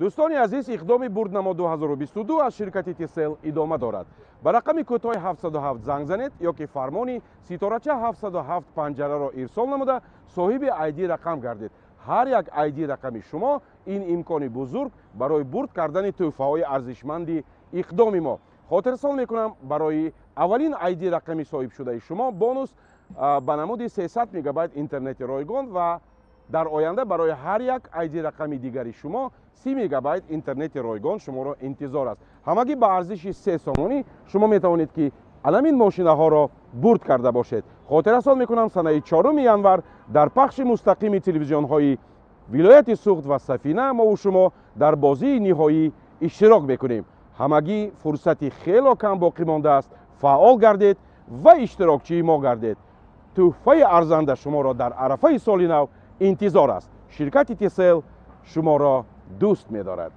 Дӯстони азиз, иқдоми Бурднамо 2022 аз ширкати Тисел идома дорад. Ба рақами кӯтоҳи 707 занг занед ё ки фармони ситорача 707 панҷараро ирсол намуда, соҳиби айди рақам гардед. Ҳар як айди рақами шумо ин имкони бузург барои бурд кардани тӯҳфаҳои арзишманди иқдоми мо. Хотиррасон мекунам, барои аввалин айди рақами соҳибшудаи шумо бонус ба намуди 300 мегабайт интернети ройгон ва дар оянда барои ҳар як айди рақами дигари шумо 30 мегабайт интернети ройгон шуморо интизор аст. Ҳамагӣ ба арзиши 3 сомонӣ шумо метавонед, ки аламин мошинаҳоро бурд карда бошед. Хотиррасон мекунам, санаи 4 январ дар пахши мустақими телевизионҳои вилояти Суғд ва Сафина мову шумо дар бозии ниҳоӣ иштирок мекунем. Ҳамагӣ фурсати хело кам боқӣ мондааст. Фаъол гардед ва иштирокчии мо гардед. Тӯҳфаи арзанда шуморо дар арафаи соли нав интизор аст. Ширкати Тисел шуморо дӯст медорад.